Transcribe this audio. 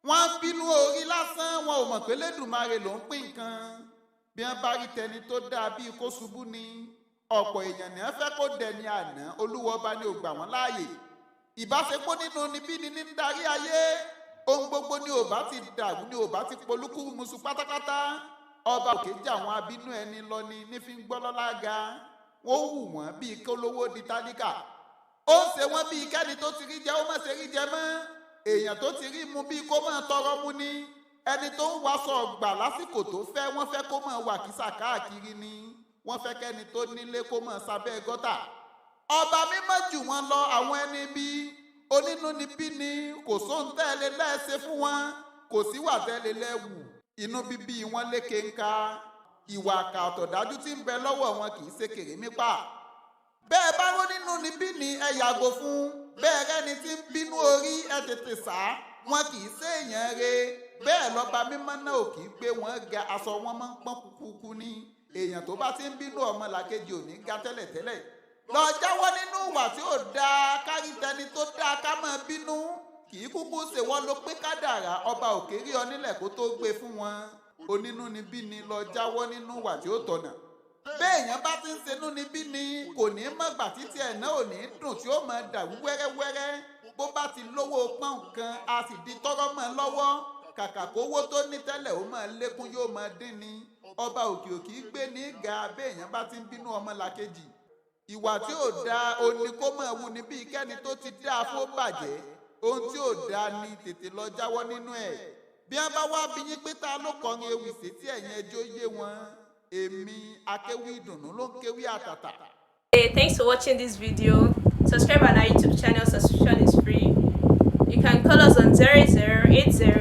Wọ́n á bínú orí lásán, wọn ò mọ̀ pé Lẹ́dùnmarè ló ń pín nǹkan. Bí wọ́n bá rí tẹni tó dáa bíi kó ṣubú ni. Ọ̀pọ̀ èèyàn ní wọ́n fẹ́ kó dẹni àná, Olúwa ni ò gbà wọ́n láàyè. Ìbáṣepọ̀ nínú níbí ni ní ń darí ayé, ohun gbogbo ni ò bá ti dàrú, ni ò bá ti polúkú musu pátápátá. Ọba òkè jà àwọn abínú ẹni lọ ni ní fi ń gbọ́ lọ́lá ga. Wọ́n wù wọ́n bíi kólówó di tálíkà. Ó ń ṣe wọ́n bíi kẹ́ni tó ti rí jẹ ó má ṣe rí jẹ mọ́, èèyàn tó ti rí mu bíi kó máa tọrọ mu ni. Ẹni tó ń waṣọ ọgbà lásìkò tó fẹ́, wọ́n fẹ́ kó máa wà kísà káàkiri ni. Wọ́n fẹ́ kẹ́ni tó nílé kó máa sábẹ́ gọ́tà. Ọba mímọ́ jù wọ́n lọ. Àwọn ẹni bí onínúnibí ni, kò sóhun tẹ́lẹ̀ lẹ́ẹ̀ṣẹ̀ fún wọn, kò síwà tẹ́lẹ̀ lẹ́wù. Inú bíbí wọn lékè ńká, ìwà àkà ọ̀tọ̀dájú tí ń bẹ lọ́wọ́ wọn kì í ṣe kèrémí pa. Bẹ́ẹ̀ bá ró nínú níbí ni, ẹ yàgò fún. Bẹ́ẹ̀ rẹ́ni tí ń bínú orí, ẹ tètè sá, wọn kì í ṣe èèyàn re. Bẹ́ẹ̀ lọ́ba mímọ́ náà ò kì í gbé wọn ga, aṣọ wọn máa ń pọ́n kúkúkú ní. Èèyàn tó bá ti ń bínú ọmọ làkejì ò ní ga tẹ́lẹ̀tẹ́lẹ̀. Lọ jáwọ́ nínú ìwà tí ò dáa. Kárí tẹni tó dáa ká máa bínú, kì í kúkú ṣe wọ́n ló pé kádàrá. Ọba òkè rí ọ nílẹ̀ kó tó gbé fún wọn. Onínúnibí ni, lọ jáwọ́ nínú ìwà tí ó tọ̀nà. Béèyàn bá ti ń ṣenú níbí ni, kò ní mọ̀gbà títí ẹ̀ náà ò ní dùn, tí ó máa dàrú wẹ́rẹ́wẹ́rẹ́. Bó bá ti lówó pọ́n kan, a sì di tọ́rọ́ mọ́ lọ́wọ́. Kàkà kówó tó ní tẹ́lẹ̀ ó máa lékún, yóò máa dín ni. Ọba òkè òkè gbé ní ga. Béèyàn bá ti ń bínú ọmọ làkejì, ìwà tí ò dáa òní kó máa wù ní bíi kẹ́ni tó ti dáa fún bàjẹ́. Ohun tí ò dáa ni, tètè lọ jáwọ́ nínú ẹ̀. Bí wọ́n bá wá bí yín pé ta ló kọrin ewì sétí ẹ̀yìn, ẹjọ́ yé wọn, èmi akéwì ìdùnnú ló ń kéwì àtàtà. Hey, thanks for watching this video. Subscribe on our YouTube channel, subscription is free. You can call us on 0080.